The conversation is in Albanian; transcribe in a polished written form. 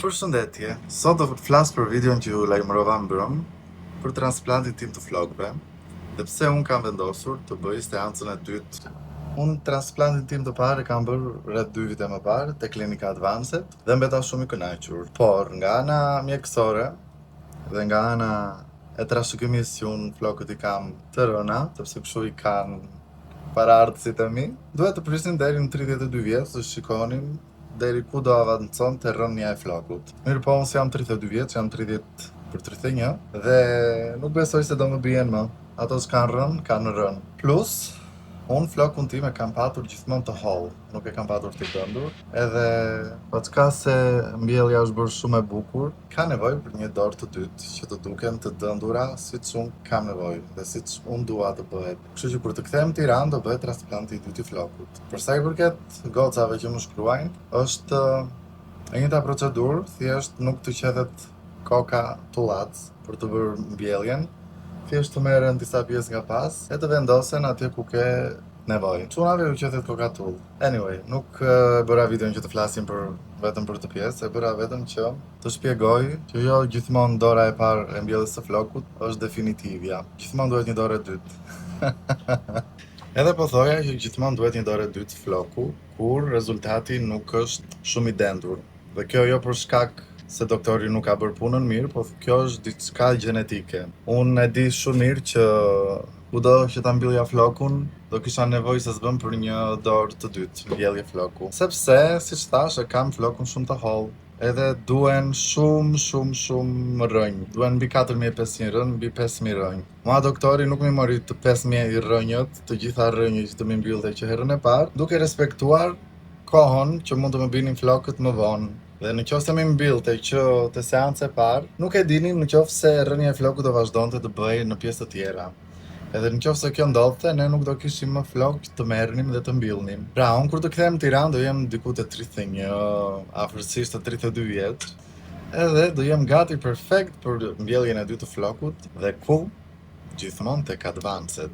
Përshëndetje, sot do të flas për videon që ju lajmërova mbrëm për transplantin tim të flokëve dhe pse unë kam vendosur të bëj seancën e dytë. Unë transplantin tim të parë e kam bërë rreth 2 vite më parë te klinika Advanced dhe mbeta shumë i kënaqur. Por nga ana mjekësore dhe nga ana e trashëgimisë që unë flokët i kam të rëna, sepse kështu i kanë paraardhësit e mi, duhet të prisnim deri në 32 vjet të shikonim deri ku do avanconte rënia e flokut. Mirë po, unë s'jam 32 vjeç, jam 30 për 31 dhe nuk besoj se do më bien më. Ato që kanë rënë, kanë rënë. Plus, unë flokun tim e kam patur gjithmonë të hollë, nuk e kam patur të dëndur. Edhe paçka se mbjellja është bërë shumë e bukur, ka nevojë për një dorë të dytë që të duken të dëndura siç unë kam nevojë dhe siç unë dua të bëhet. Kështu që kur të kthehem në Tiranë do bëhet transplanti i dytë i flokut. Për sa i përket gocave që më shkruajnë, është e njëjta procedurë, thjesht nuk të qethet koka tullac për të bërë mbjelljen, thjesht të merren disa pjesë nga pas e të vendosen atje ku ke nevojë. Çunave ju qethet koka tull. Anyway, nuk e bëra videon që të flasim për vetëm për këtë pjesë, e bëra vetëm që të shpjegoj që jo gjithmonë dora e parë e mbjelljes së flokut është definitivja. Gjithmonë duhet një dorë e dytë. Edhe po thoja që gjithmonë duhet një dorë e dytë floku kur rezultati nuk është shumë i dendur. Dhe kjo jo për shkak se doktori nuk ka bërë punën mirë, po kjo është diçka gjenetike. Unë e di shumë mirë që kudo që ta mbillja flokun, do kisha nevojë se s'bën për një dorë të dytë mbjellje floku. Sepse, siç thash, e kam flokun shumë të hollë. Edhe duen shumë, shumë, shumë rrënjë. Duen mbi 4500 rrënjë, mbi 5000 rrënjë. Mua doktori nuk mi mori të 5000 rrënjët, të gjitha rrënjët që të mi mbyllte që herën e parë, duke respektuar kohën që mund të më binin flokët më vonë. Dhe në qoftë se mi mbyllte që te seanca e parë, nuk e dinim në qoftë se rënia e flokut do vazhdonte të bëhej në pjesë të tjera. Edhe në qoftë se kjo ndodhte, ne nuk do kishim më flokë të merrnim dhe të mbillnim. Pra, unë kur të kthehem në Tiranë do jem diku te 31, afërsisht te 32 vjeç, edhe do jem gati perfekt për mbjelljen e dytë të flokut dhe ku gjithmonë tek Advanced.